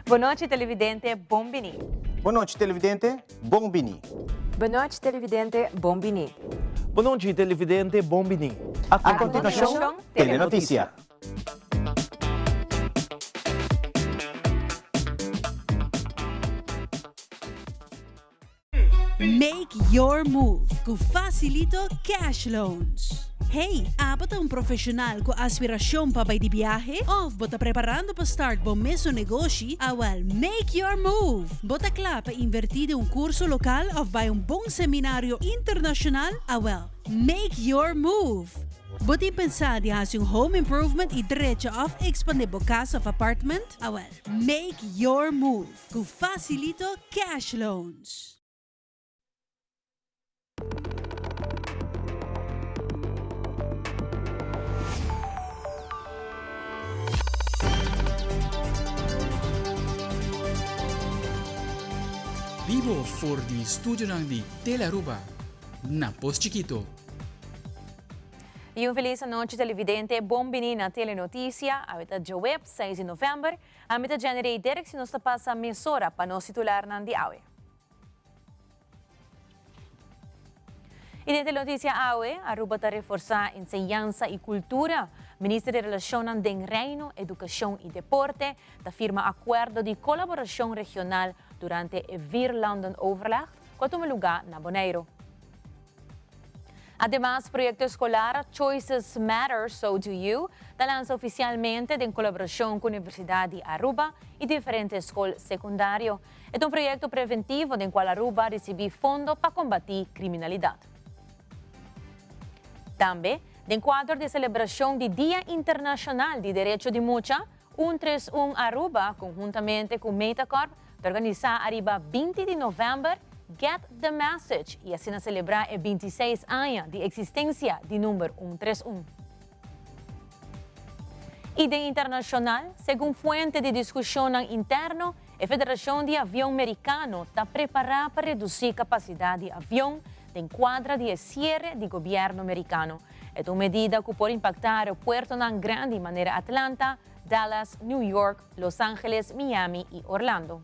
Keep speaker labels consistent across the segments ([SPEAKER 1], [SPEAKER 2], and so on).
[SPEAKER 1] Bon nochi televidente, bon bini.
[SPEAKER 2] Bon nochi televidente, bon bini.
[SPEAKER 3] Bon nochi televidente, bon bini.
[SPEAKER 4] Bon nochi televidente, bon bini.
[SPEAKER 2] A continuacion, Telenoticia.
[SPEAKER 5] Make your move ku Facilito Cash Loans. Hey, abo ta un profesional ku aspirashon pa bai di biahe? Of bo ta preparando pa start bo mesun negoshi? Awel, make your move! Bo ta kla pa invertí den un kurso lokal of bai un bon seminario internashonal? Awel, make your move! Bo tin pensá di hasi un home improvement i drecha of ekspandé bo kas of apartment? Awel, make your move! Ku Facilito Cash Loans.
[SPEAKER 6] Bibo for di studionan di Telearuba na Pos Chikito.
[SPEAKER 1] Y un feliz anochi televidente, bon bini na Telenoticia, awe ta djaweps 6 di november. Ami ta Jenny Rey Derks y nos ta pasa mesora pa nos titularnan di awe. Y den Telenoticia awe, Aruba ta reforsa enseñansa y cultura. Minister di Relacionnan den Reino, Educacion y Deporte ta firma acuerdo di colaboracion regional durante e Vierlandenoverleg cu a tuma luga na Boneiro. Ademas, proyekto eskolar Choices Matter, So Do You ta lansa ofisialmente den kolaborashon ku Universidat di Aruba i diferente skol sekundario. E ta un proyekto preventivo den kual Aruba a risibí fondo pa kombatí kriminalidat. Tambe, den kuadro di e selebrashon di Dia Internashonal di Derecho di Mucha, Un Tres Un Aruba konhuntamente ku Metacorp ta organisá ariba 20 di novèmber Get the Message i asina selebrá e 26 aña di eksistensia di number un tres un. I den internashonal, segun fuente di diskushonnan interno, e Federashon di Avion Merikano ta prepará pa redusí kapasidat di avion den kuadra di e siere di gobièrnu merikano. E ta un medida ku por impaktá aeropuertonan grandi manera Atlanta, Dallas, New York, Los Angeles, Miami i Orlando.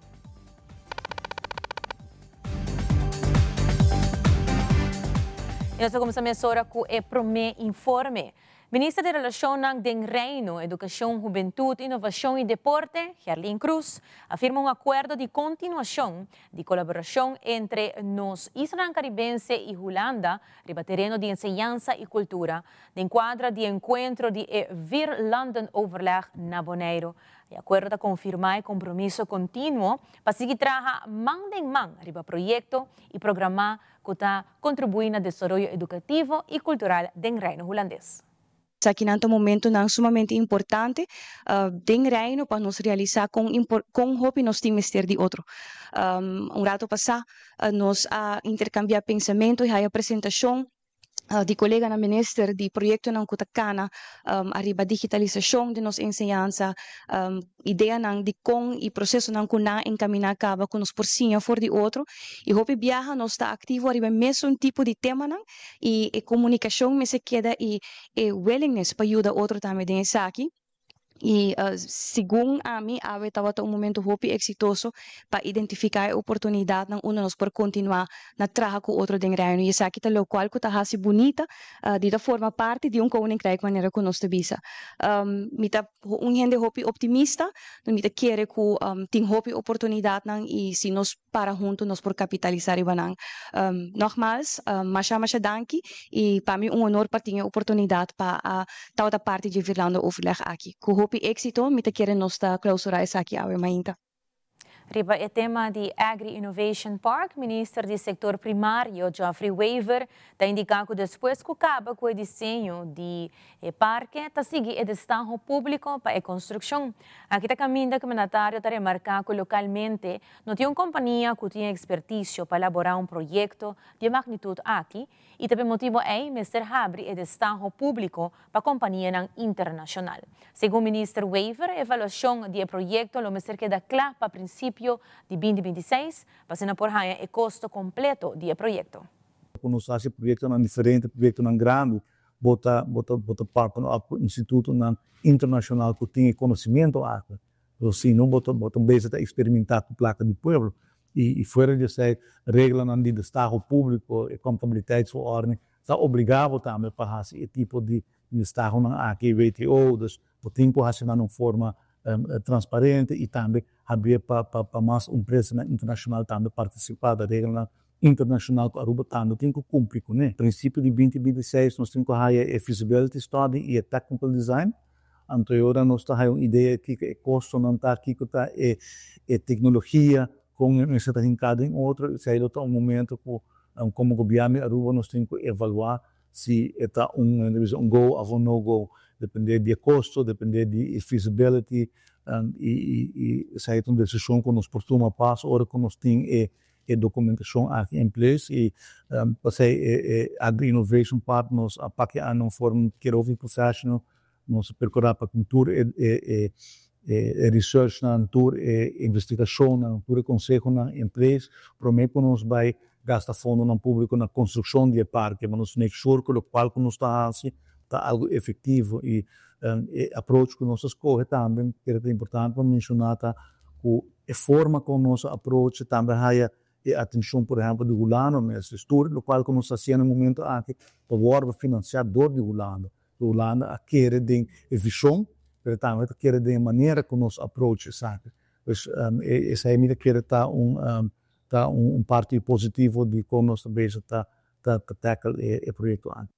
[SPEAKER 1] I nos ta kuminsá mesora ku e promé informe. Minister di Relashonnan den Reino, Edukashon, Hubentut, Inovashon i Deporte, Gerlin Croes, a firma un akuerdo di kontinuashon di kolaborashon entre nos islanan karibense i Hulanda riba tereno di enseñansa i kultura, den kuadra di e enkuentro di e Vierlandenoverleg na Boneiru. E akuerdo ta konfirmá e kompromiso kontinuo pa sigui traha man den man riba proyekto i programá ku ta kontribuí na desaroyo edukativo i kultural den Reino Hulandes.
[SPEAKER 7] Esakinan ta momentonan sumamente importante den Reino pa nos realisá kon kon hopi nos tin mester di otro. Un rato pasá nos a interkambiá pensamentu i haya presentashon di koleganan minister di proyektonan ku ta kana ariba digitalisashon di nos enseñansa, ideanan di kon i prosesonan ku nan a enkaminá kaba ku nos por siña for di otro. I hopi biaha nos ta aktivo ariba e mesun tipo di temanan i e komunikashon mester keda i e willingness pa yuda otro tambe den esaki. I segun ami awe tabata un momento hopi eksitoso pa identifiká e oportunidatnan unda nos por kontinuá na traha ku otro den Reino. I esaki ta lokual ku ta hasi bunita di ta forma parti di un koninkrijk manera ku nos ta bisa. Mi ta un hende hopi optimista, mi ta kere ku tin hopi oportunidatnan i si nos. para hunto nos por capitalisa riba nan. Nogmaals, masha masha danki y pa mi un honor pa tin e oportunidad pa a tabata parti dje Vierlandenoverleg aki. Cu hopi exito mi ta kere nos ta clausura esaki awe mainta.
[SPEAKER 1] Riba e tema di Agri Innovation Park, Minister di Sector Primario Geoffrey Wever ta indica cu despues cu caba cu e diseño di e parke, ta sigui e destaho publico pa e construccion. Aki ta caminda cu e mandatario ta remarca cu localmente no tin un compania cu tin experticio pa elabora un proyecto di e magnitud aki y ta p'e motibo ey mester habri e destaho publico pa companianan internacional. Segun Minister Wever, e evaluacion di e proyecto lo mester keda cla pa principio di 2026, pa asina por haya e costo completo di e proyecto.
[SPEAKER 8] Cu nos haci proyectonan diferente, proyectonan grandi, bo ta bo ta bo ta partner up cu institutonan internacional cu tin e conocimiento aki. Pero si no bo ta bo ta bezig ta experimenta cu placa di pueblo. Y y fuera di esey, reglanan di destaho publico, e contabiliteitsverordening, ta obliga bo tambe pa haci e tipo di destahonan aki, WTO, dus bo tin cu haci nan un forma transparente y tambe habie pa pa pa mas empresanan internacional tambe participa. Ta reglanan internacional cu Aruba tambe tin cu cumpli cune. Principio di 2026 nos tin cu haya e feasibility study y e technical design. Anto e ora nos ta haya un idea kico e costonan ta, kico ta e e tecnologia, con e mester ta hinca den otro. Esey lo ta un momento cu como gobierno di Aruba nos tin cu evalua si e ta un, bisa un go of un no go, depende di e costo, depende di e feasibility, y y y esey ta un decision cu nos por tuma pas ora cu nos tin e e documentacion aki in place. Y pasey e e Agri Innovation Park nos a papia na un forma kier hopi professional, nos a percura pa cu tur e e e researchnan, tur e investigacionnan, tur e consehonan in place prome cu nos bay gasta fondonan publico na construccion di e parke, pa nos make sure cu locual cu nos ta haci ta algo efectivo. Y e approach cu nos a scoge tambe, kere ta importante pa menciona, ta cu e forma con nos a approach tambe haya e atencion, por ehempel, di Hulanda mes. Dus tur locual cu nos ta haciendo na e momento aki ta wordo financia door di Hulanda. Hulanda a kere den e vision, pero tambe ta kere den e manera cu nos approach esaki. Dus esey mi ta kere ta un parti positivo di con nos ta bezig ta ta ta tackle e e proyecto aki.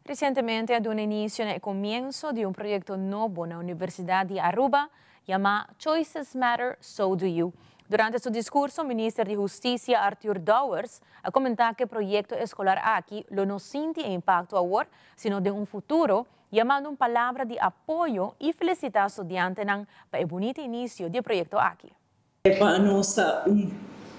[SPEAKER 1] Recientemente a duna inicio na e comienso di un proyecto nobo na Universidad di Aruba, yama Choices Matter, So Do You. Durante su discurso, Minister di Husticia Arthur Dowers a comenta cu e proyecto escolar aki lo no sinti e impacto awor, sino den un futuro, yamando un palabra di apoyo y felicita studiantenan pa e bunita inicio di e proyecto aki.
[SPEAKER 9] Pa nos un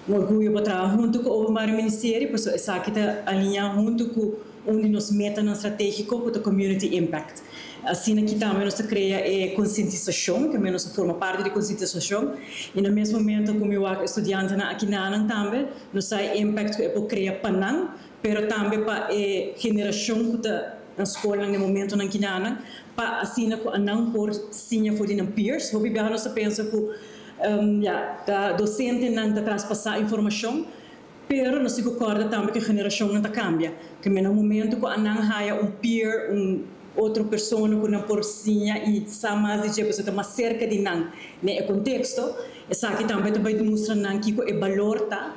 [SPEAKER 9] orguyo pa traha hunto cu Openbaar Ministerie, pasobra esaki ta alinea hunto cu un di nos metanan strategico, cu ta Community Impact. Asina cu tambe nos ta crea e concientisacion, cu nos forma parti di concientisacion, y na mes momento cu e studiantenan aki nan tambe, nos sa e impact cu e por crea pa nan, pero tambe pa e generacion cu ta na scol na momentonan aki nan, pa asina cu nan por siña for di nan peers. Hopi biaha nos pensa cu ja, ta docentenan ta traspasa informacion, pero nos tin cu corda tambe cu e generacion nan ta cambia. Cu na momento cu nan haya un peer, un otro persona cu nan por siña y sa mas di dje, ta mas cerca di nan den e contexto, esaki tambe ta bay demostra nan kico e balor ta,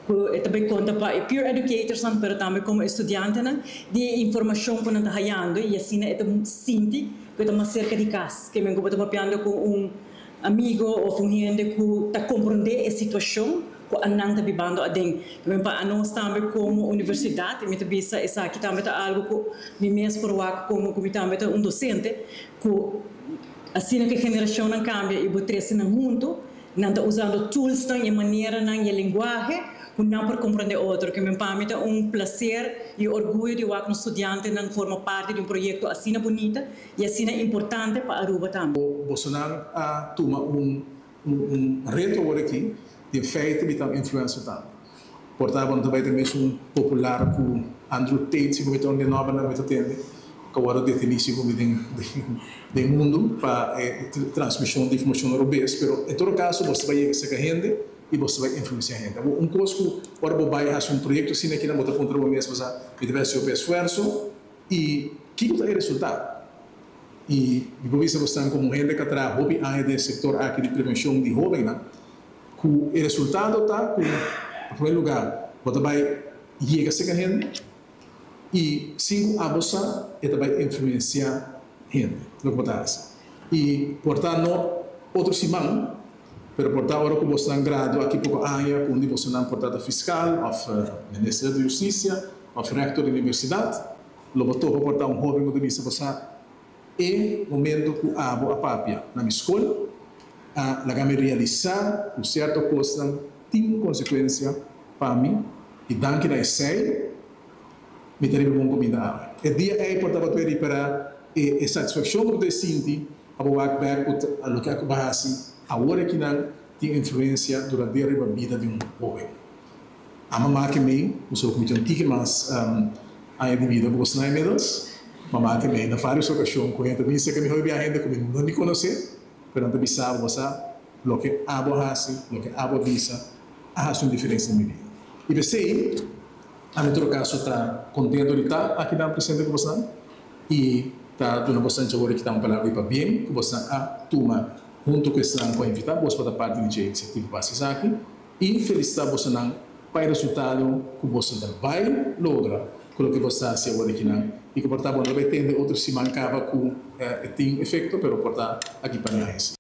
[SPEAKER 9] cu tambe conta pa e peer educators, pero tambe como studiantenan, di informacion cu nan ta hayando y asina e ta sinti cu ta mas cerca di cas, cu men ta papiando cu un amigo of un hende cu ta comprende e situacion cu nan ta bibando aden. Tambe pa nos tambe como universidad, mi ta bisa esaki tambe ta algo cu mi mes por wak como cu mi tambe ta un docente, cu asina cu e generacionnan cambia y bo trece nan hunto, nan ta usando tools nan y maneranan y lenguahe cu nan por comprende otro. Cu pa mi ta un placer y orguyo di wak nos studiantenan forma parti di un proyecto asina bunita y asina importante pa Aruba tambe.
[SPEAKER 10] Bolsonaro a tuma un reto awor aki, di feite di ta influencer tambe. Por tanto, tambe ta mes popular cu Andrew Tate, si mi ta un nova na mi tende, cu awor defini como den mundo pa transmision di informacion robes, pero en todo caso, bo ta bay yega cerca hende y bo ta bay influencia hende. Un cos cu ora bo bay haci un proyecto asina aki, bo ta puntra bo mes, bo ta haci esfuerso y kico ta e resultado? Y mi por bisa como hende cu a traha hopi aña den sector aki di prevencion di hobennan. Ku e resultado ta ku na promé lugá bo ta bai yega serka hende i sin ku abo sa e ta bai influensiá hende loke bo ta hasi. I por ta no otro siman pero por ta ora ku bosnan gradua aki poko aña ku un di bosonan por ta ta fiskal òf minister di hustisia òf rektor di universidat lo bo topa por ta un hóben ku ta bisa bo sa E momento cu abo a papia na mi scol a laga mi realisa cu cierto cosnan tin consecuencia pa mi y danki na esey mi ta riba bon cuminda awe. E dia ey por tabata ripara e satisfaccion cu bo ta sinti pa bo wak bek cu loke a cu bo a haci awor akinan tin influencia duradero riba bida di un hoben. A mama ke mei, bo so ku mi tin un tiki mas aña di bida ku bo snai inmiddels. Mama ke mei na varios okashon ku hende ta bin serka mi hopi bia hende ku mi no ni konosé, pero nan ta bisa bo, bo sa loke abo a hasi, loke abo a bisa a hasi un diferensia den mi bida. I p'esei ami en todo kaso ta kontento di ta akinan presente ku bosnan i ta duna bosnan djawor di kita un palabra di pabien ku bosnan a tuma huntu ku esnan ku a invitá bos pa ta parti di dje inisiativa pa hasi esaki. I felisitá bosonan pa e resultado ku boso ta bai logra ku loke boso ta hasi awor akinan i ku por ta bo no ta bai tende otro siman kaba ku e tin efekto pero por ta aki pa niaes.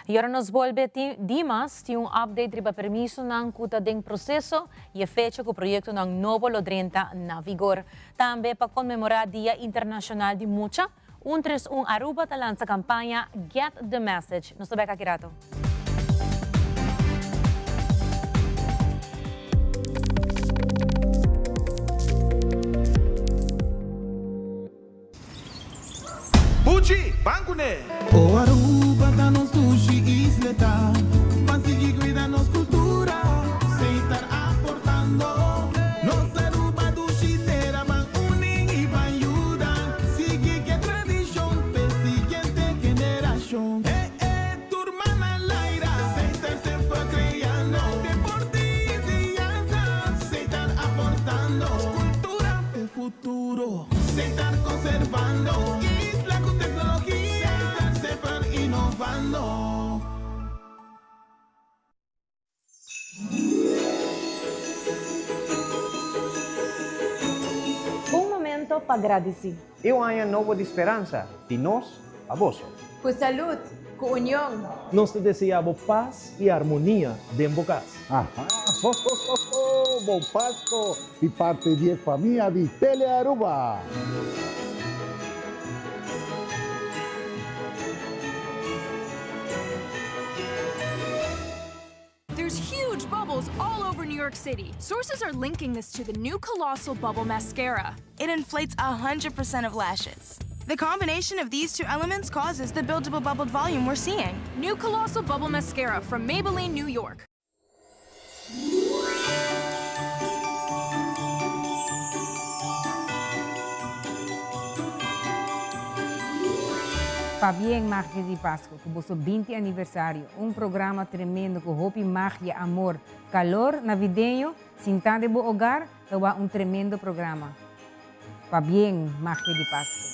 [SPEAKER 1] I ora nos bolbe tin Dimas tin un update riba permisonan ku ta den proseso i e fecha ku proyektonan nobo lo drenta na vigor. Tambe pa konmemorá Dia Internashonal di Mucha, Un tres un Aruba ta lansa campaña Get the Message. Nos ta bek aki rato.
[SPEAKER 11] Buchi, ban kuné!
[SPEAKER 12] O Aruba ta nos dushi isleta, ban sigui cuida nos cultura, Setar aportando. Nos Aruba dushi tera, ban uni y ban yuda, sigui ke tradicion p'e siguiente generacion. Eh eh, tur man al aire, Setar semper creando, deporte y enseñanza, Setar aportando, cultura p'e futuro. Setar conservando, isla cu tecnologia, Setar semper innovando.
[SPEAKER 13] Un momento pa gradici.
[SPEAKER 2] E un aña nobo di speransa di nos pa boso.
[SPEAKER 3] Cu salud, cu union.
[SPEAKER 4] Nos ta desea bo pas y armonia den bo cas.
[SPEAKER 14] Aha ho ho ho ho bon Pasco di parte di e famia di Telearuba.
[SPEAKER 15] There's huge bubbles all over New York City. Sources are linking this to the new Colossal Bubble Mascara.
[SPEAKER 16] It inflates 100% of lashes. The combination of these two elements causes the buildable bubbled volume we're seeing.
[SPEAKER 15] New Colossal Bubble Mascara from Maybelline, New York.
[SPEAKER 17] Pabien Magia di Pasco cu boso 20 aniversario. Un programa tremendo cu hopi magia, amor, calor navideño. Sinta den bo hogar ta wak un tremendo programa. Pabien Magia di Pasco.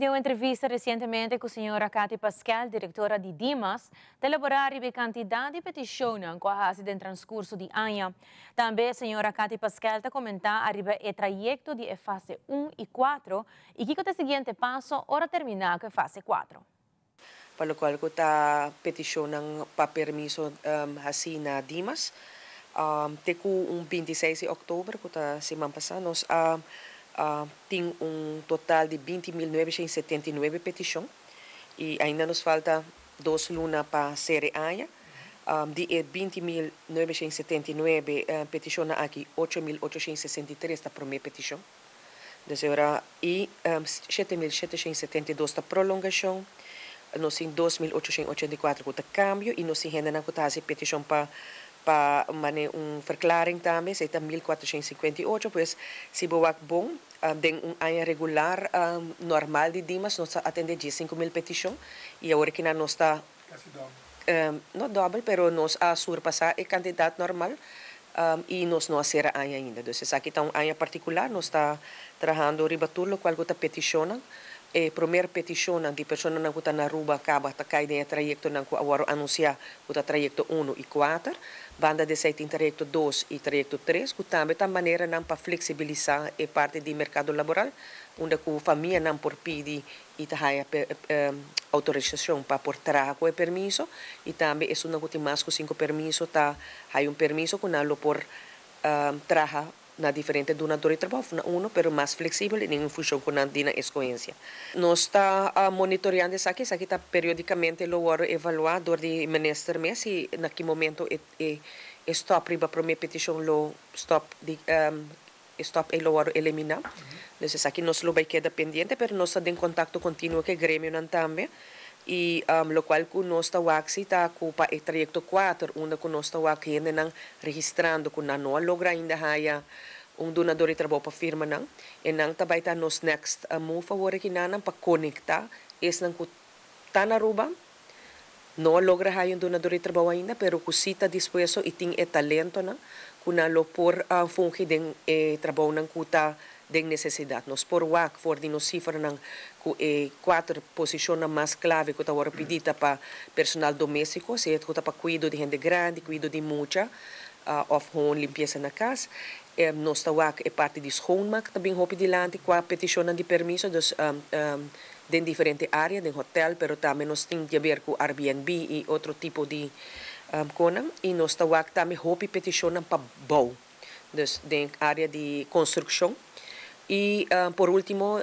[SPEAKER 1] Den un entrevista recientemente cu señora Cathy Paskel, directora di Dimas, ta elabora riba e cantidad di peticionnan cu a haci den transcurso di aña. Tambe señora Cathy Paskel ta comenta ariba e trayecto di e fase un y cuatro y kico ta e siguiente paso ora termina cu e fase cuatro.
[SPEAKER 18] Pa locual cu ta peticionnan pa permiso haci na Dimas, te cu un 26 di october, cu ta siman pasa, nos a tin un total di 20.979 peticion y ainda nos falta dos luna pa cera e aña. Di e 20.979 peticionnan aki, 8.863 ta prome peticion. Desde ora i 7.772 ta prolongashon, nos tin 2.884 ku ta kambio i nos tin hendenan ku ta hasi petishon pa Pa mane un verklaring tambe, esei ta 1458, pues si bo wak bon, den un aña regular normal di Dimas nos ta atende 15.000 petishon i awor kinan nos ta no dòbel pero nos a surpasá e kantidat normal i nos no a sera aña ainda. Dus esaki ta un aña partikular, nos ta trahando riba tur lokual ku ta petishonnan. E promer petishonnan di personanan ku ta na Aruba kaba ta kai den e trayektonan ku a wòrdu anunsiá ku ta trayekto unu i kuater. Banda di esei tin trayekto dos i trayekto tres ku tambe ta maneranan pa fleksibilisá e parti di merkado laboral unda ku famianan por pidi i ta haña outorisashon pa por traha ku e permiso i tambe esunnan ku tin mas ku sinku permiso ta haña un permiso ku nan lo por traha na diferente dunador di trabou of na uno pero mas fleksibel i den un funshon ku nan di nan eskohensia. Nos ta monitoreando esaki, esaki ta periodikamente lo wòrdu evaluá dor di minister mes i na ki momento e e stòp riba promé petishon lo stòp di e stòp ei lo wòrdu eliminá. Dus esaki nos lo bai keda pendiente pero nos ta den kontakto kontinuo ku e gremionan tambe i lokual ku nos ta wak si ta ku pa e trayekto kuater unda ku nos ta wak hendenan registrando ku nan no a logra ainda haya un dunador di trabou pa firma nan e nan ta bai ta nos next move awor aki nan pa konektá esnan ku ta na Aruba no a logra haya un dunador di trabou ainda pero ku si ta dispuesto i tin e talentonan ku nan lo por fungi den e trabounan ku ta den nesesidat. Nos por wak for di nos sifranan ku e kuater posishonnan mas klave ku ta wòrdu pidí ta pa personal doméstiko, sea ku ta pa kuido di hende grandi, kuido di mucha òf hon limpiesa na kas. Nos ta wak e parti di schoonmaak ta bin hopi dilanti kua petishonnan di permiso, dus den diferente área, den hotèl, pero tambe nos tin di haber ku Airbnb i otro tipo di konan. I nos ta wak tambe hopi petishonnan pa bou. Dus den área di konstrukshon. I por último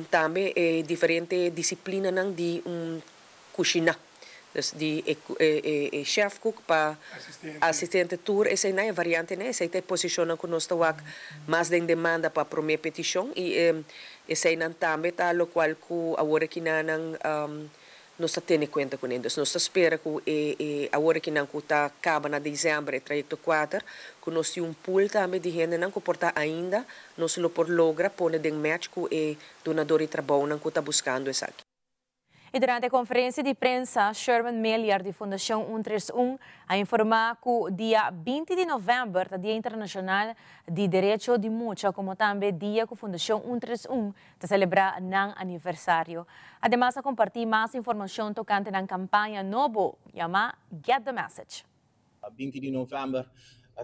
[SPEAKER 18] tambe e diferente disiplinanan di un kushiná. Dus di e e chef kuk pa asistente tur eseinan, e variantenan, esei ta e posishonnan ku nos ta wak mas den demanda pa promé petishon i eseinan tambe ta lokual ku awor akinanan Nos ta tene kuenta kuné. Dus nos ta spera ku e e awor akinan ku ta kaba na desèmber e trayekto kuater, ku nos tin un pool tambe di hendenan ku por ta ainda nos lo por logra pone den match ku e dunador di trabounan ku ta buskando esaki.
[SPEAKER 1] I durante e konferensia di prensa, Sherman Meliar di Fundashon Un Tres Un a informá ku dia 20 di novèmber ta Dia Internashonal di Derecho di Mucha komo tambe dia ku Fundashon Un Tres Un ta selebrá nan aniversario. Ademas a kompartí mas informashon tokante nan kampaña nobo yamá Get the Message.
[SPEAKER 19] 20 di novèmber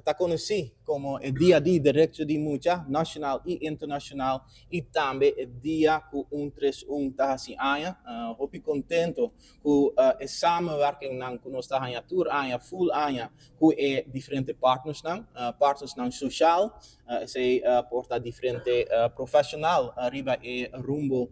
[SPEAKER 19] ta konosí komo e Dia di Derecho di Mucha nashonal i internashonal i tambe e dia ku Un Tres Un ta hasi aña. Hopi kontento ku e samenwerkingnan ku nos ta haña tur aña, ful aña ku e diferente partnersnan, partnersnan sosial, Esei por ta diferente profesional riba e rumbo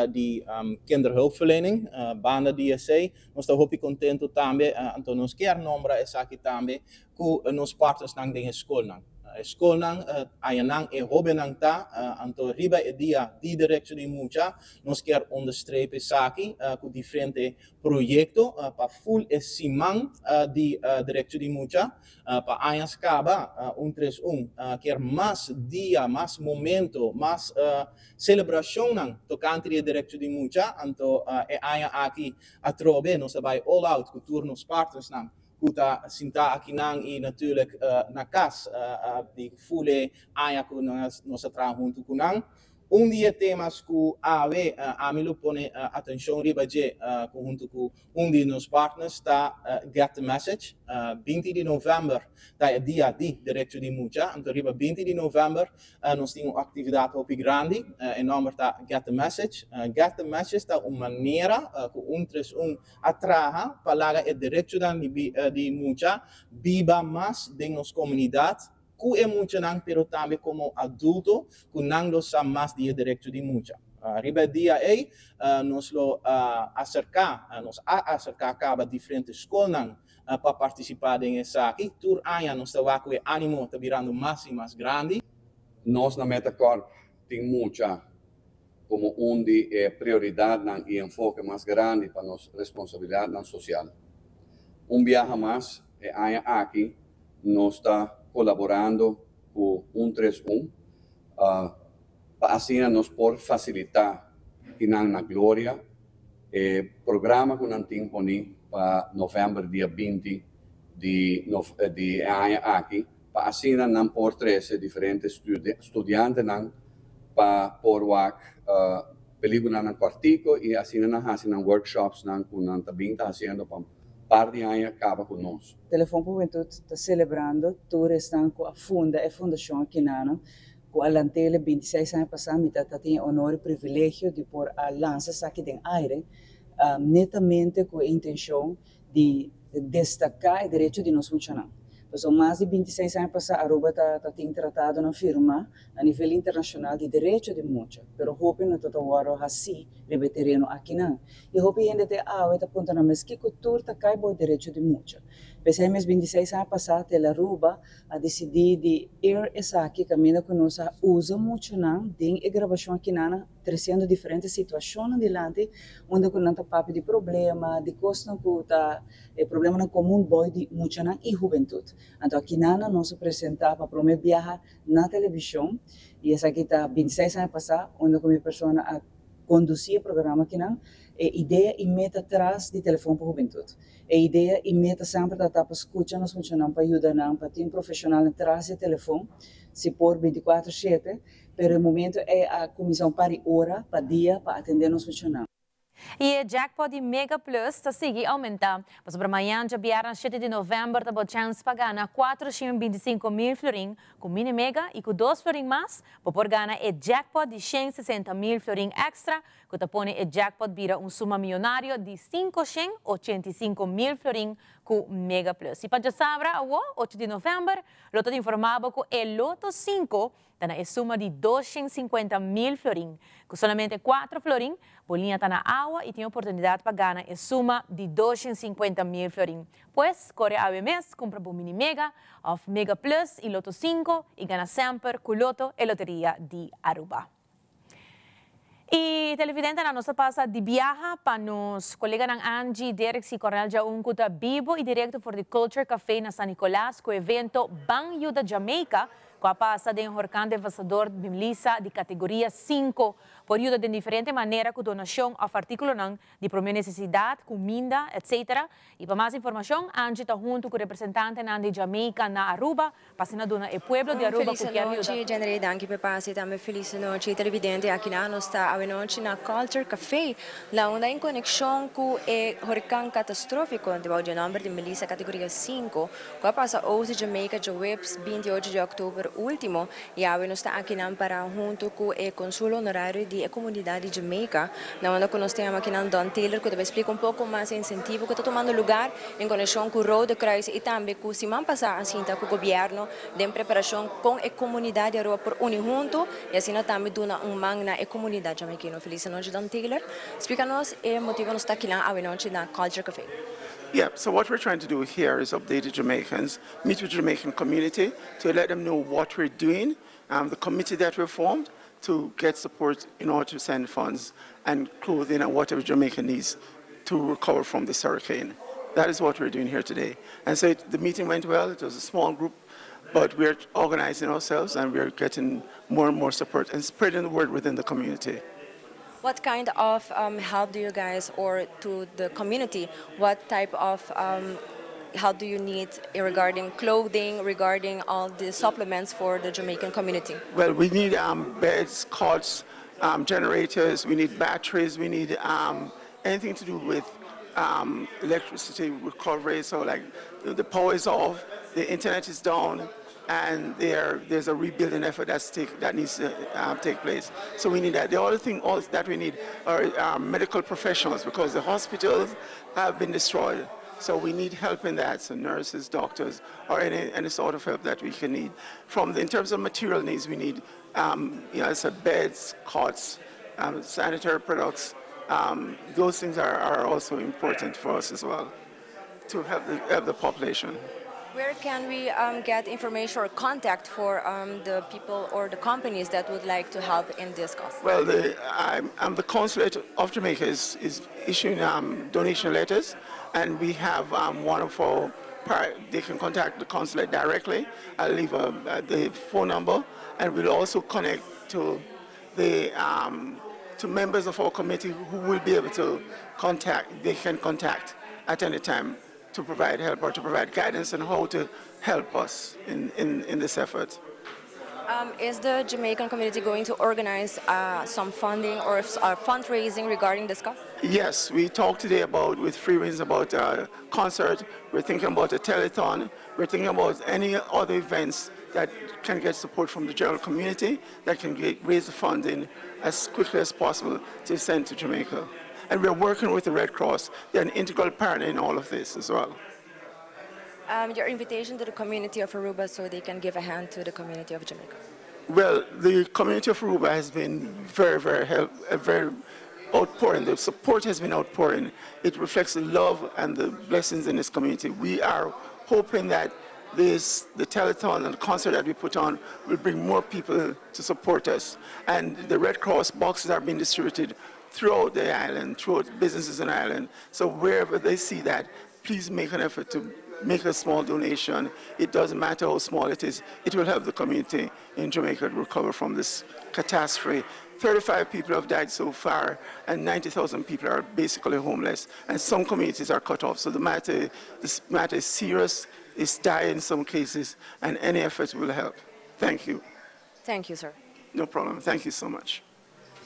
[SPEAKER 19] di kinderhulpverlening. Banda di esei nos ta hopi contento tambe, anto nos kier nombra esaki tambe, cu nos partnersnan den e scolnan. E scolnan, ayanan e hobennan ta, anto riba e dia di derecho di mucha nos kier onderstreep esaki cu diferente proyecto pa ful e siman di derecho di mucha. Pa añas kaba, un tres un kier mas dia, mas momento, mas selebrashonnan tokante di e derecho di mucha. Anto e aña aki atrobe nos a bai all out ku tur nos partnersnan ku ta sintá akinan i natuurlijk na kas di ful e aña ku nos a traha huntu ku nan. Un di e temas ku awe ami lo pone atenshon riba dje huntu ku Un di nos partners ta Get the Message. 20 di novèmber ta e dia di derecho di mucha. Anto riba 20 di novèmber nos tin un aktividat hopi grandi. E nòmber ta Get the Message. Get the Message ta un manera ku un tres un a traha pa laga e derechonan di mucha biba mas den nos komunidat ku e muchanan pero tambe komo adulto ku nan lo sa mas di e derecho di mucha. Riba e dia ei nos lo aserká, nos a aserká kaba diferente skolnan pa partisipá den esaki. Tur aña nos ta wak ku e ánimo ta birando mas i mas grandi.
[SPEAKER 20] Nos na Metacorp tin mucha komo un di e prioridatnan i enfoke mas grandi pa nos responsabilidatnan sosial. Un biaha mas e aña aki. Nos ta kolaborando ku un tres un pa asina nos por fasilitá kinan na Gloria e programa ku nan tin poni pa novèmber dia binti di di e aña aki pa asina nan por trese diferente studiantenan pa por wak pelíkulanan kòrtiku i asina nan hasi nan workshopsnan ku nan ta bin ta hasiendo pa par di aña kaba ku nos.
[SPEAKER 21] Telefon pa Hubentud ta selebrando tur esnan ku a funda e fundashon akinanan ku a lant'el 26 aña pasá. Mi ta tin e honor i privilegio di por a lansa esaki den aire netamente ku e intenshon di destaká e derecho di nos muchanan. Pasobra mas di 26 aña pasá Aruba ta tin tratadonan firmá na nivel internashonal di derecho di mucha, pero hopi no ta ta wòrdu hasí riba e tereno akinan. I hopi hende te awe ta puntra nan mes kiko tur ta kai bou derecho di mucha. P'esei mes 26 aña pasá Telaruba a disidí di air esaki kaminda ku nos a usa muchanan den e grabashon akinan tresiendo diferente situashonnan dilanti unda ku nan ta papia di problema, di kosnan ku ta e problemanan komun bou di muchanan i hubentut. Anto akinan nos a presentá pa promé biaha na televishon i esaki ta 26 aña pasá unda ku mi persona a kondusí e programa akinan. E idea i meta tras di Telefon pa Hubentut. E idea i meta semper ta ta pa skucha nos muchanan, pa yuda nan, pa tin profeshonalnan tras di e telefon, si por 24 shete, pero e momento ei a kuminsá un par di ora pa dia pa atendé nos muchanan.
[SPEAKER 1] I e jackpot di Mega Plus ta sigui oumentá. Pasobra mañan djabièrnè shete di novèmber ta bo chèns pa gana 425 mil florin ku Mini Mega i ku dos florin mas bo por gana e jackpot di 160 mil florin èkstra ku ta pone e jackpot bira un suma mionario di 585 mil florin ku Mega Plus. I pa djasabra awo, 8 di novèmber, lo ta informá bo ku e Loto 5 ta na e suma di 250 mil florin. Ku solamente 4 florin, bo liña ta na awa i tin oportunidat pa gana e suma di 250 mil florin. Pues, kore awe mes, kumpra bo Mini Mega òf Mega Plus i Loto 5 i gana semper ku Lotto, e loteria di Aruba. I televidente, nos a pasa di biaha pa nos koleganan Angie, Derek i Cornel Jaun ku ta bibo i direkto for di Culture Café na San Nicolas ku evento Ban Yuda Jamaica ku a pasa den horkan devastador Melissa di kategoria 5 por yuda di diferente manera ku donashon òf artíkulonan di promé nesesidat, kuminda, etc. I pa mas informashon, Angie ta huntu ku representantenan di Jamaica na Aruba, pa asina duna e pueblo di Aruba
[SPEAKER 22] Felis
[SPEAKER 1] ku ke yuda.
[SPEAKER 22] Nochi, Jenny, danki pa pase. Tambe felis nochi, televidente. Aki na nos ta anochi na Culture Café, na unda en konekshon ku e horkan katastrófiko di nòmber di Melissa kategoria 5, ku a pasa over Jamaica djaweps 28 di òktober último. I awe nos ta aki para huntu ku e konsul honorario di komunidat di Jamaica, na unda ku nos tin aki Don Taylor, ku ta splika un poko mas insentivo ku ta tumando lugá en konekshon ku Rode Kruis i tambe ku siman pasá asina ku gobièrnu den preparashon ku e komunidat di Aruba por uni huntu i asina tambe duna un man na e komunidat jamaikino. Felis nochi, Don Taylor. Splika nos e motivo nos ta aki anochi na Culture Café.
[SPEAKER 23] Yeah, so what we're trying to do here is update the Jamaicans, meet with the Jamaican community to let them know what we're doing, the committee that we formed to get support in order to send funds and clothing and whatever Jamaica needs to recover from this hurricane. That is what we're doing here today. And so the meeting went well. It was a small group, but we're organizing ourselves and we're getting more and more support and spreading the word within the community.
[SPEAKER 22] What kind of help do you guys, or to the community, what type of help do you need regarding clothing, regarding all the supplements for the Jamaican community?
[SPEAKER 23] Well, we need beds, cots, generators, we need batteries, we need anything to do with electricity recovery. So, like, the power is off, the internet is down, and there's a rebuilding effort that needs to take place. So we need that. The other thing also that we need are medical professionals because the hospitals have been destroyed. So we need help in that. So nurses, doctors, or any sort of help that we can need. In terms of material needs, we need, I said beds, cots, sanitary products. Those things are also important for us as well to help the population.
[SPEAKER 22] Where can we get information or contact for the people or the companies that would like to help in this cause?
[SPEAKER 23] Well, the Consulate of Jamaica is issuing donation letters, and we have one of our part, they can contact the consulate directly. I'll leave a, uh, the phone number, and we'll also connect to the um, to members of our committee who will be able to contact. They can contact at any time to provide help or to provide guidance on how to help us in, in, in this effort.
[SPEAKER 22] Um, is the Jamaican community going to organize uh, some funding or uh, fundraising regarding this cause?
[SPEAKER 23] Yes, we talked today about with Freewinds about a concert. We're thinking about a telethon. We're thinking about any other events that can get support from the general community that can get, raise the funding as quickly as possible to send to Jamaica. And we're working with the Red Cross. They're an integral partner in all of this as well.
[SPEAKER 22] Um, your invitation to the community of Aruba so they can give a hand to the community of Jamaica.
[SPEAKER 23] Well, the community of Aruba has been very, very help, uh, very outpouring. The support has been outpouring. It reflects the love and the blessings in this community. We are hoping that this, the telethon and the concert that we put on will bring more people to support us. And the Red Cross boxes are being distributed throughout the island, throughout businesses in the island. So wherever they see that, please make an effort to make a small donation. It doesn't matter how small it is, it will help the community in Jamaica recover from this catastrophe. 35 people have died so far, and 90,000 people are basically homeless, and some communities are cut off. So the matter, this matter is serious, it's dire in some cases, and any effort will help. Thank you.
[SPEAKER 22] Thank you, sir.
[SPEAKER 23] No problem. Thank you so much.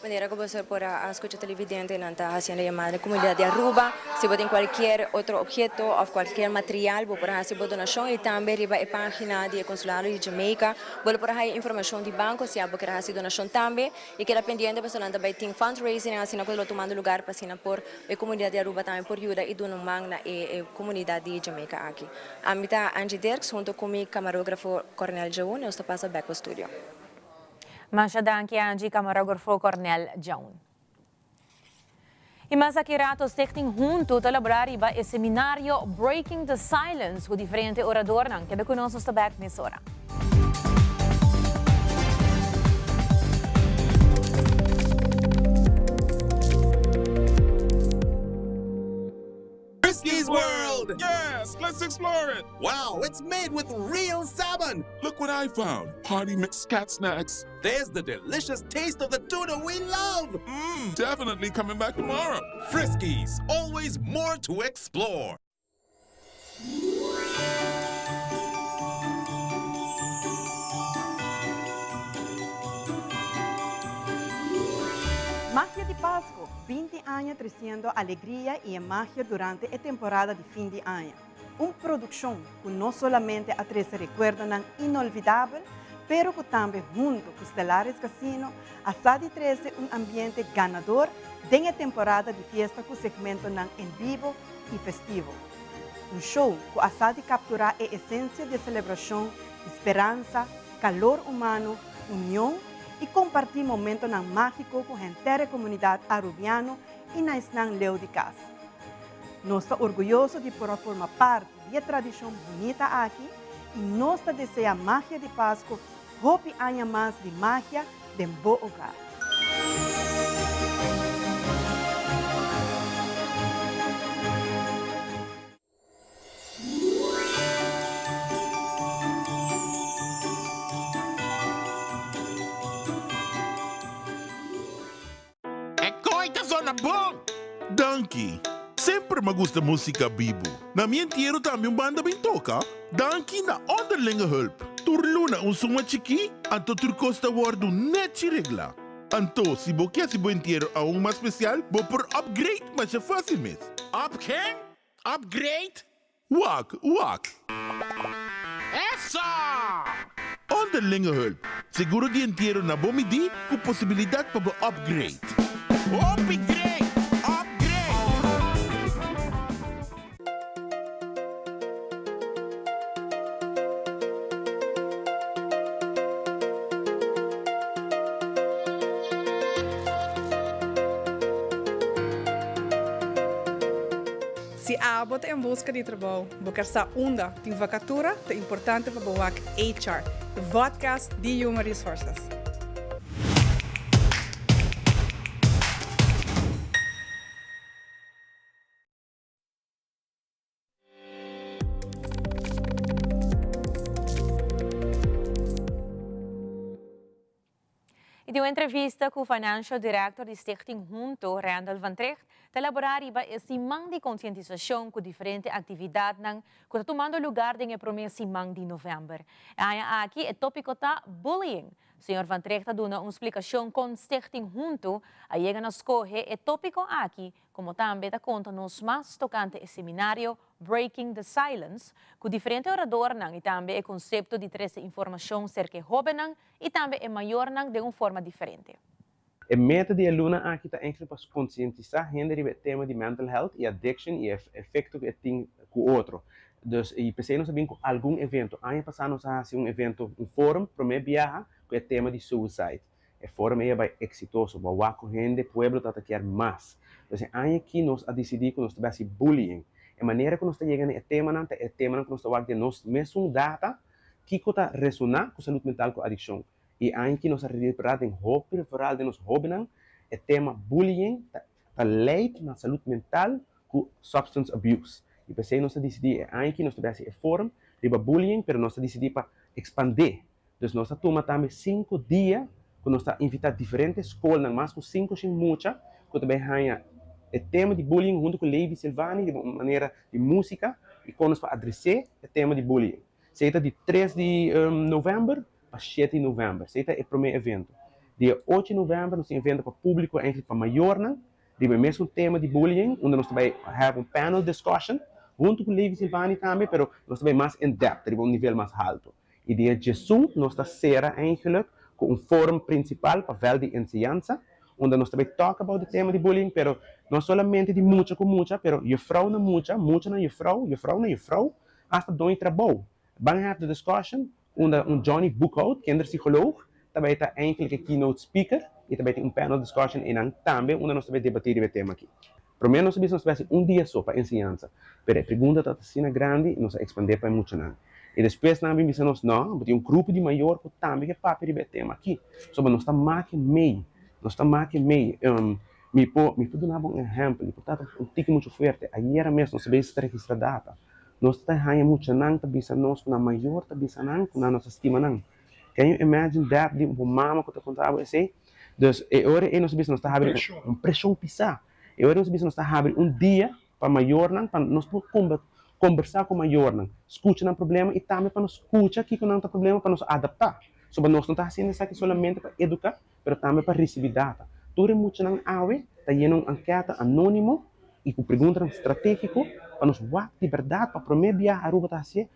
[SPEAKER 22] Manera cu boso por a scucha televidentenan ta haciendo yamada na comunidad di Aruba, si bo tin cualkier otro obheto of cualkier material bo por haci bo donacion y tambe riba e pagina di e consulado di Jamaica bo lo por haya informacion di banco si abo kier haci donacion tambe y keda pendiente pasobra nan ta bay tin fundraising asina cu lo tumando lugar pa asina por e comunidad di Aruba tambe por yuda y duna un man na e comunidad di Jamaica aki. Ami ta Angie Dirks hunto cu mi camarografo Cornel Jaun y nos ta pasa bek pa studio.
[SPEAKER 1] Masha danki Angie, camarógrafo Cornel Jaun. Y mas aki rato Stichting Huntu ta labora riba e seminario Breaking the Silence cu diferente oradornan. Keda cu nos, nos ta bek mesora.
[SPEAKER 11] Friskies World! Yes, let's explore it! Wow, it's made with real salmon! Look what I found! Party mix cat snacks. There's the delicious taste of the tuna we love! Mmm, definitely coming back tomorrow. Friskies, always more to explore.
[SPEAKER 5] Magia di Pasco, 20 aña treciendo alegria y e magia durante e temporada di fin di aña. Un produccion cu no solamente a trece recuerdonan inolvidabel, pero cu tambe hunto cu Stellaris Casino a sa di trece un ambiente ganador den e temporada di fiesta cu segmentonan en bibo y festivo. Un show cu a sa di captura e esencia di e celebracion di speransa, calor humano, union y comparti momentonan magico cu henter e comunidad Arubiano y na esnan leu di cas. Nos ta orguyoso di por a forma parti di e tradicion bunita aki y nos ta desea Magia di Pasco hopi aña mas di magia den bo hogar.
[SPEAKER 11] E koe ta zona bon! Danki! Semper m'a gusta musica bibu. Na mi entiero tambe un banda bin toca. Danki na Onderlinge Hulp. Tur luna un suma chikí, anto tur kos ta wòrdu nèchi reglá. Anto, si bo ke hasi bo entiero aun mas spesial, bo por upgrade masha fásil mes. Up ken? Upgrade? Wak, wak. Eso! Onderlinge Hulp, seguro di entiero na bo midí ku posibilidat pa bo upgrade. Hopi great! Upgrade!
[SPEAKER 6] Si abo ta en buska di trabou, bo ker sa unda tin vakatura, ta importante pa bo wak HR, e vodcast di Human Resources.
[SPEAKER 1] Y den un entrevista cu Financial Director di Stichting Hunto, Randall van Trigt, ta elabora riba e siman di concientisacion cu diferente actividadnan cu ta tumando lugar den e prome siman di november. E aña aki e topico ta Bullying. Señor van Trigt ta duna un splicacion con Stichting Hunto a yega na scoge e topico aki como tambe ta conta nos mas tocante e seminario Breaking the Silence cu diferente oradornan y tambe e concepto di trece informacion cerca e hobennan y tambe e mayornan den un forma diferente.
[SPEAKER 7] E meta di e luna aki ta eigenlijk pa concientisa hende riba e tema di mental health y addiction y e efecto cu e tin cu otro. Dus y p'esey nos a bin cu algun evento. Aña pasa nos a haci un evento, un forum, prome biaha cu e tema di suicide. E forum ey a bay exitoso, bo a wak cu hende, pueblo tata kier mas. Dus e aña aki nos a dicidi cu nos ta bay haci bullying. E manera cu nos ta yega na e temanan ta e temanan cu nos ta wak den nos mesun data, Kiko ta resoná ku salud mental ku adikshon? I aña nos a repará den hopi vooral den nos hóbennan e tema bullying ta ta leid na salud mental ku substance abuse. I p'esei nos a disidí e aña aki nos ta bai hasi e forum riba bullying pero nos a disidí pa ekspandé. Dus nos a tuma tambe sinku dia ku nos ta invitá diferente skolnan mas ku sinku shen mucha ku ta bai haña e tema di bullying huntu ku Levi Silvani riba un manera di músika i kon nos por adres'é e tema di bullying. Esei ta di tres di novèmber pa shete di novèmber. Esei ta e promé evento. Dia ocho di novèmber nos tin evento pa públiko, enkele pa mayornan, riba e mesun tema di bullying, unda nos ta bai have un panel discussion huntu ku Levi Silvani tambe, pero nos ta bai mas in depth, riba un nivel mas haltu. I dia djesun nos ta sera eindelijk ku un forum prinsipal pa vèlt di enseñansa, unda nos ta bai talk about e tema di bullying, pero no solamente di mucha ku mucha, pero jufrou na mucha, mucha na jufrou, jufrou na jufrou, Hasta doño trabou. Ban have the discussion unda un Johnny Boekhout, kinderpsycholoog, ta bay ta eindelijk e keynote speaker y ta bay tin un panel discussion eynan tambe unda nos ta bay debati riba e tema aki. Prome nos a bisa nos ta bay haci un dia so pa enseñansa, pero e pregunta ta asina grandi y nos a expande pa e muchanan. Y despues nan a bin bisa nos no, bo tin un grupo di mayor cu tambe ke papia riba e tema aki. Soba nos ta make mey, nos ta make mey. Mi por mi por duna bo un ehempel, y por ta un tiki mucho fuerte. Ayera mes nos a bay registra data. Nos ta haña muchanan ta bisa nos ku nan mayor ta bisa nan ku nan no ta stima nan. Can you imagine that di bo mama ku ta konta bo esei? Dus e ora ei nos a bisa nos ta habri un preshon pisá. E ora ei nos a bisa nos ta habri un dia pa mayornan pa nos por kombersá ku mayornan, skucha nan problema i tambe pa nos skucha kiko nan ta problema pa nos adaptá. Soba nos no ta hasiendo esaki solamente pa eduká pero tambe pa risibí data. Tur e muchanan awe ta yena un anketa anónimo i ku preguntanan stratégiko pa nos wak di bèrdat pa promé biaha Aruba ta hasié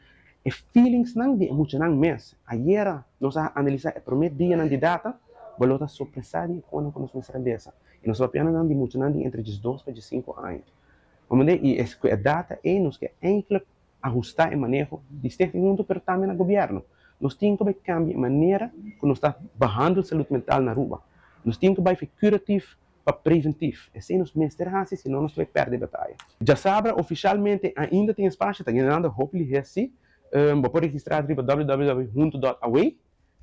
[SPEAKER 7] e feelingsnan di e muchanan mes. Ayera nos a analisá e promé dianan di data, bo lo ta sorpresá di e konan ku nos mester a lesa. I nos a papia nan di muchanan di entre diesdos pa diesinku aña. Comprende? I es ku e data ei nos ke eindelijk ahustá e maneho di Stichting Hunto pero tambe na gobièrnu. Nos tin ku bai kambia e manera ku nos ta behandel salud mental na Aruba. Nos tin ku bai fi curatief pa preventief. Esei nos mester hasi si no nos ta bai pèrdè e bataya. Djasabra ofishalmente ainda tin espasio, ta yenando hopi lihé si. Bo por registrá riba www.hunto.aw.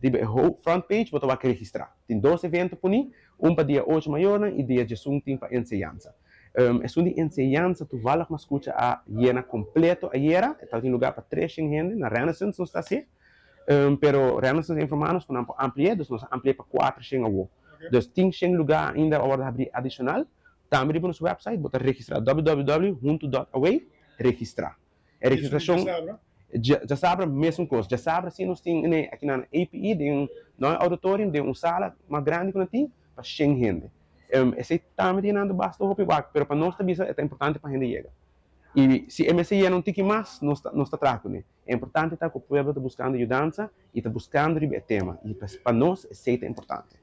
[SPEAKER 7] Riba e front page bo ta wak registrá. Tin dos evento poní, un pa dia ocho mayornan i dia djesun tin pa enseñansa. Esun di enseñansa toevallig m'a skucha a yena kompleto ayera, e tabatin lugá pa treshen hende na Renaissance nos ta hasié. Pero Renaissance a informá nos ku nan por ampli'é, dus nos a ampli'é pa kuatershen awó. Dus tin shen lugá ainda a wòrdu habrí adishonal. Tambe riba nos wèpsait bo ta registrá www.hunto.aw, registrá. E registrashon djasabra mesun kos. Djasabra si nos tin ne aki na APE den un no e auditorium den un sala mas grandi ku nan tin pa shen hende. Esei tambe ta yenando basta hopi wak pero pa nos ta bisa e ta importante pa hende yega. I si e mester yena un tiki mas nos ta nos ta traha kuné. E importante ta ku pueblo ta buskando yudansa i ta buskando riba e tema i pa nos esei ta importante.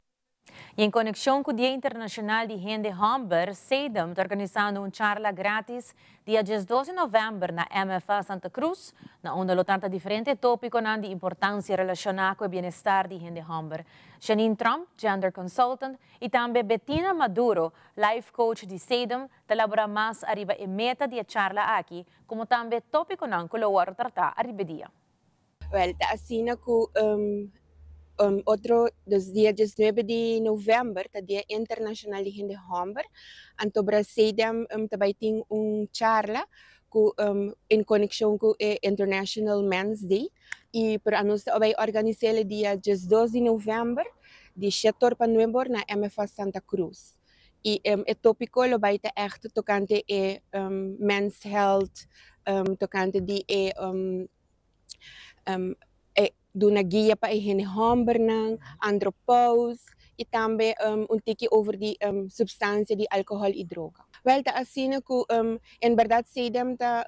[SPEAKER 1] Y en conexion cu Dia Internacional di Hende Homber, SEDEM ta organisando un charla gratis dia diesdos di november na MFA Santa Cruz, na unda lo trata diferente topiconan di importancia relaciona cu e bienestar di hende homber. Janine Tromp, gender consultant, y tambe Bettina Maduro, life coach di SEDEM, ta labora mas ariba e meta di e charla aki, como tambe topiconan cu lo wordo trata ariba e dia.
[SPEAKER 3] Wel, ta asina ku otro, dus dia diesnuebe di novèmber ta Dia Internashonal di Hende Hòmber, anto Brasedem ta bai tin un charla ku en konekshon ku e International Men's Day i pero anos ta bai organis'el e dia diesdos di novèmber. di shetor pa nuebor na MFA Santa Cruz. I e tópiko lo bai ta ègt tokante e mens health, tokante di e e duna guia pa e hende hòmbernan, andropause i tambe un tiki over di supstansia di alkohòl i droga. Wèl ta asina ku en bèrdat CDEM ta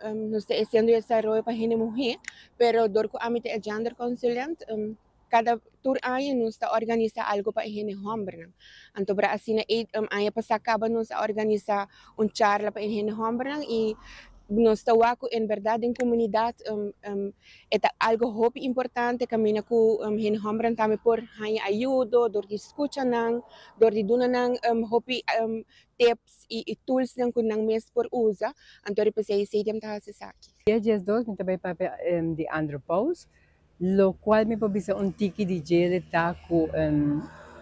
[SPEAKER 3] nos ta hasiendo desaroyo pa hende muhé, pero dor ku ami ta e gender consulent kada tur aña nos ta organisá algu pa e hende hòmbernan. Anto bra asina ei aña pasá kaba nos a organisá un charla pa e hende hòmbernan i nos ta wak ku en bèrdat den komunidat e ta algu hopi importante kaminda ku hende hòmbernan tambe por haña ayudo dor di skucha nan, dor di duna nan hopi tips i toolsnan ku nan mes por usa. Anto riba esei CDM ta hasi esaki.
[SPEAKER 8] Dia diesdos mi ta bai papia di andropause. Locual mi por bisa un tiki di djele ta cu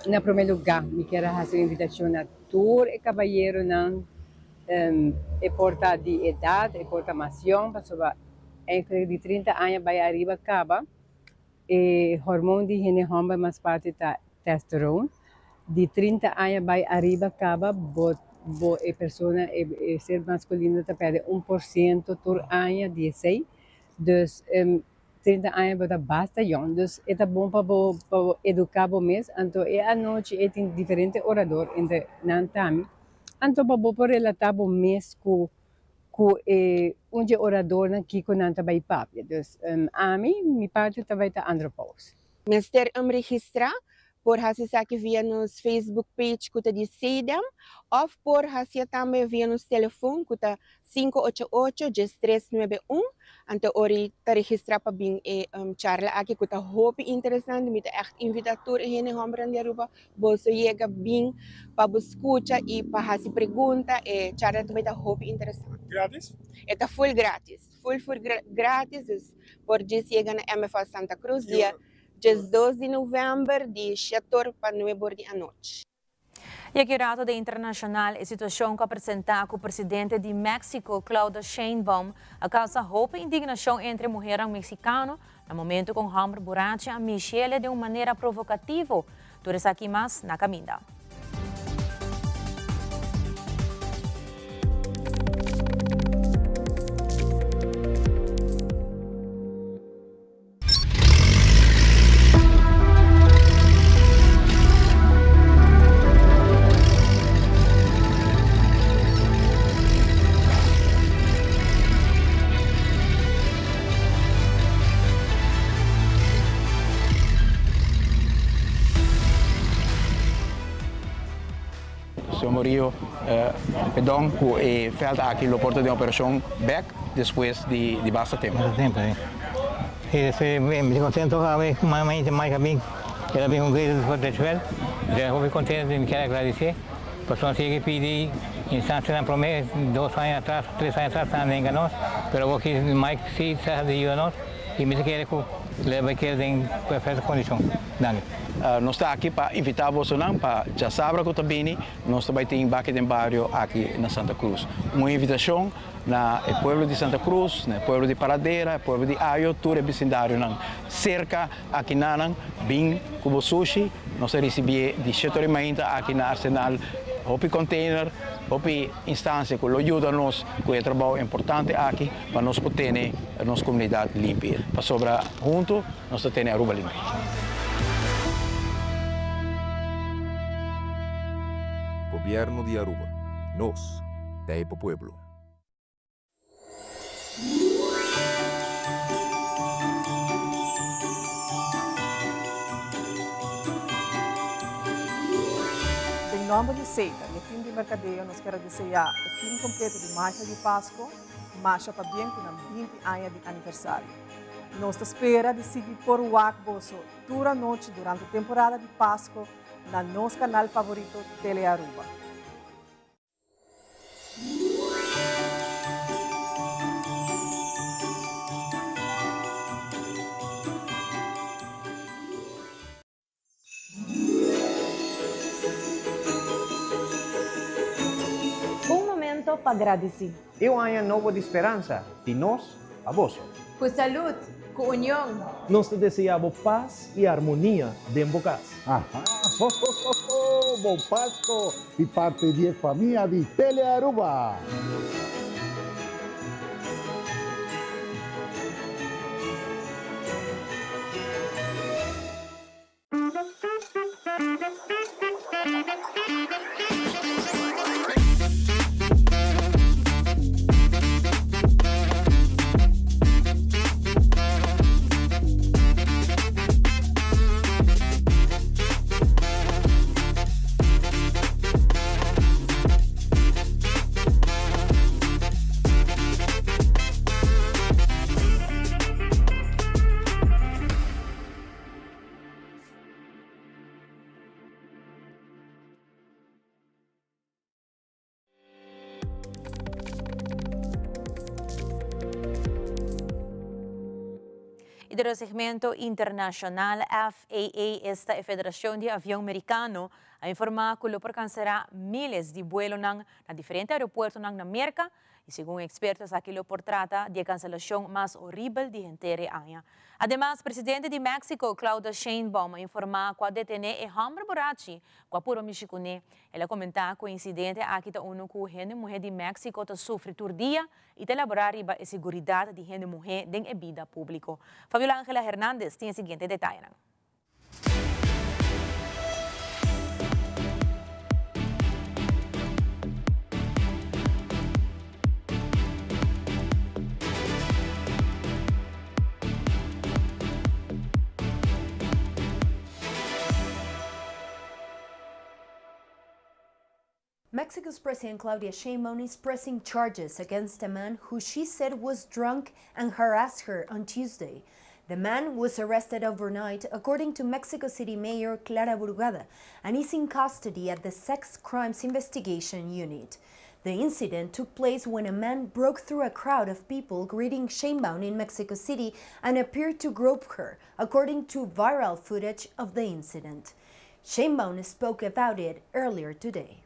[SPEAKER 8] na prome luga mi kier a haci un invitacion na tur e cabayeronan, e por ta di edad, e por ta mas yong, pasobra eigenlijk di trinta aña bay ariba caba e hormoon di hende homber mas parti ta testosterone, di trinta aña bay ariba caba bo bo e persona e ser masculino ta perde un por ciento tur aña di esey, dus 30 aña bo ta basta yòn, dus e ta bon pa bo pa bo eduká bo mes, anto e anochi e tin diferente orador entre nan tambe, anto pa bo por relatá bo mes ku ku e un dje oradornan kiko nan ta bai papia, dus ami mi parti ta bai ta andropause.
[SPEAKER 3] Mester registrá Por hasi esaki via nos Facebook page ku ta di CDEM òf por hasié tambe via nos telefon ku ta 588 1391. Anto ora i ta registrá pa bin e charla aki ku ta hopi interesante. Mi ta ègt invitá tur e hende hòmbernan di Aruba boso yega bin pa bo skucha i pa hasi pregunta. E charla ta bai ta hopi interesante.
[SPEAKER 6] Gratis?
[SPEAKER 3] E ta full gratis. Full full gratis. Dus por djis yega na MFA Santa Cruz dia. 12 di novèmber di shetor pa nuebor di anochi.
[SPEAKER 1] Y aki rato den internacional e situacion cu a presenta cu presidente di Mexico Claudia Sheinbaum a causa hopi indignacion entre muhernan mexicano na momento cu un homber burachi a mishiele den un manera provocativo. Tur esaki y mas na caminda.
[SPEAKER 9] Señor Murillo, perdon cu e veld aki lo por ta den operacion bek despues di basta tempo.
[SPEAKER 10] Basta tempo, si. Sí, estoy bien contento cada vez más más más que era bien un grito de veld. Estoy muy contento y me quiero agradecer. Personas que pidi instancia en promedio dos años atrás, tres años atrás, estaban en nos, pero vos que Mike sí se ha ayudado y me quiere que le va a quedar en perfecta condición. Dank.
[SPEAKER 9] Nos ta aki pa invita bosonan pa djasabra ku ta bini nos ta bai tin Baki den Bario aki na Santa Cruz. Un invitashon na e pueblo di Santa Cruz, na e pueblo di Paradera, e pueblo di Ayo, tur e bisindarionan serka aki nanan bin ku bo sushi. Nos ta risibié di shetor i mainta aki na Arsenal hopi container, hopi instancia ku lo yuda nos ku e trabou importante aki pa nos por tene nos komunidat limpi. Pasobra huntu nos ta tene Aruba limpi.
[SPEAKER 24] Gobierno di Aruba. Nos ta e pa pueblo.
[SPEAKER 6] Den nomber di Seita y e team di mercadeo nos kier a desea e team completo di Magia di Pasco masha pabien cu nan binti aña di aniversario. Nos ta spera di sigui por wak boso tur anochi durante temporada di Pasco na nos canal favorito Telearuba.
[SPEAKER 13] Un momento pa gradici.
[SPEAKER 2] E un aña nobo di speransa, di nos pa boso.
[SPEAKER 22] Cu salud!
[SPEAKER 4] Ku union.
[SPEAKER 12] Nos ta deseá bo pas i armonia den bo kas.
[SPEAKER 14] Aha, ho ho ho ho, bon Pasco di parti di e famia di Telearuba.
[SPEAKER 1] Y den segmento internacional, FAA, esta e Federacion di Avion Mericano, a informa cu lo por cancela miles di vuelonan na diferente aeropuertonan na Merca y segun experto esaki lo por trata di e cancelacion mas horibel di henter e aña. Ademas, presidente di Mexico, Claudia Sheinbaum, a informa cu a detene e homber burachi cu a puro mishi cune. El a comenta cu e incidente aki ta uno cu hende muhe di Mexico ta sufri tur dia y ta elabora riba e seguridad di hende muhe den e bida publico. Fabiola Angela Hernandez tin e siguiente detayenan.
[SPEAKER 16] Mexico's President Claudia Sheinbaum is pressing charges against a man who she said was drunk and harassed her on Tuesday. The man was arrested overnight, according to Mexico City Mayor Clara Brugada, and is in custody at the Sex Crimes Investigation Unit. The incident took place when a man broke through a crowd of people greeting Sheinbaum in Mexico City and appeared to grope her, according to viral footage of the incident. Sheinbaum spoke about it earlier today.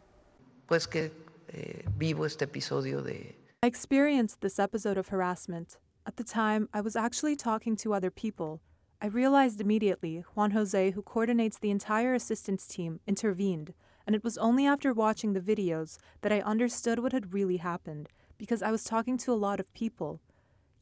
[SPEAKER 25] Pues que eh, vivo este episodio de
[SPEAKER 26] I experienced this episode of harassment. At the time, I was actually talking to other people. I realized immediately Juan Jose, who coordinates the entire assistance team, intervened, and it was only after watching the videos that I understood what had really happened, because I was talking to a lot of people.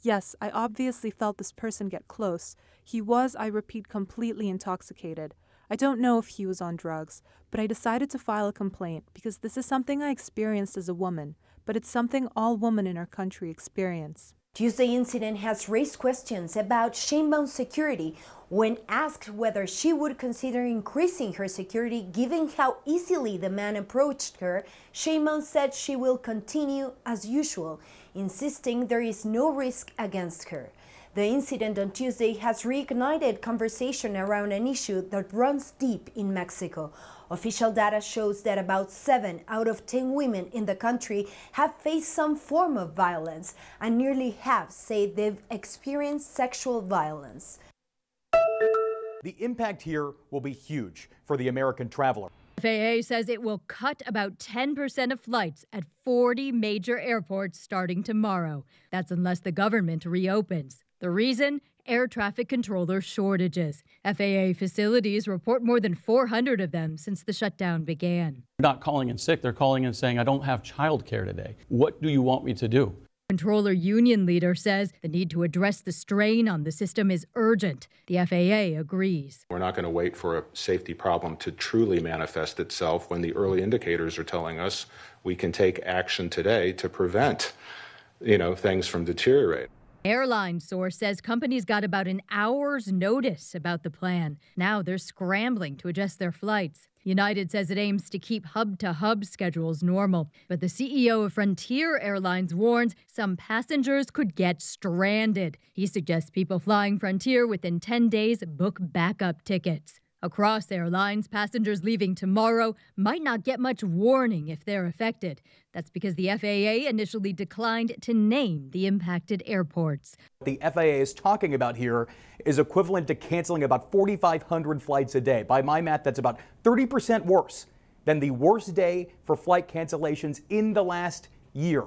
[SPEAKER 26] Yes, I obviously felt this person get close. He was, I repeat, completely intoxicated. I don't know if he was on drugs, but I decided to file a complaint because this is something I experienced as a woman, but it's something all women in our country experience.
[SPEAKER 16] Tuesday incident has raised questions about Sheinbaum's security when asked whether she would consider increasing her security given how easily the man approached her, Sheinbaum said she will continue as usual, insisting there is no risk against her. The incident on Tuesday has reignited conversation around an issue that runs deep in Mexico. Official data shows that about 7 out of 10 women in the country have faced some form of violence, and nearly half say they've experienced sexual violence.
[SPEAKER 27] The impact here will be huge for the American traveler.
[SPEAKER 28] FAA says it will cut about 10% of flights at 40 major airports starting tomorrow. That's unless the government reopens. The reason? Air traffic controller shortages. FAA facilities report more than 400 of them since the shutdown began.
[SPEAKER 29] They're not calling in sick, they're calling in saying, I don't have childcare today. What do you want me to do?
[SPEAKER 28] Controller union leader says the need to address the strain on the system is urgent. The FAA agrees.
[SPEAKER 30] We're not going to wait for a safety problem to truly manifest itself when the early indicators are telling us we can take action today to prevent, you know, things from deteriorating.
[SPEAKER 28] Airline source says companies got about an hour's notice about the plan. Now they're scrambling to adjust their flights. United says it aims to keep hub to hub schedules normal. But the CEO of Frontier Airlines warns some passengers could get stranded. He suggests people flying Frontier within 10 days book backup tickets. Across airlines, passengers leaving tomorrow might not get much warning if they're affected. That's because the FAA initially declined to name the impacted airports.
[SPEAKER 27] What the FAA is talking about here is equivalent to canceling about 4,500 flights a day. By my math, that's about 30% worse than the worst day for flight cancellations in the last year.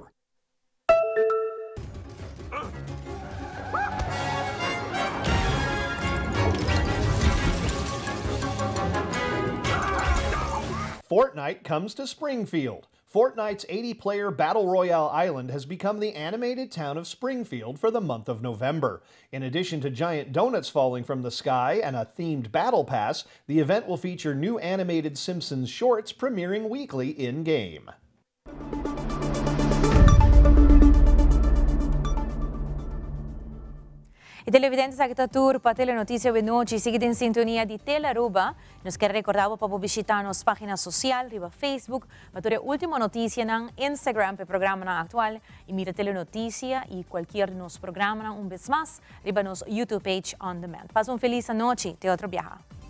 [SPEAKER 4] Fortnite comes to Springfield. Fortnite's 80 player Battle Royale Island has become the animated town of Springfield for the month of November. In addition to giant donuts falling from the sky and a themed battle pass, the event will feature new animated Simpsons shorts premiering weekly in game.
[SPEAKER 1] E televidente sa ta tur pa Telenoticia Benochi. Sigue den sintonia di Tele Aruba. Nos kier recorda pa bishita nos pagina social riba Facebook, pa tur ultimo noticia na Instagram pa programa actual y mira Telenoticia y cualkier nos programa un bes mas riba nos YouTube page on demand. Pasa un feliz anochi. Te otro biaha.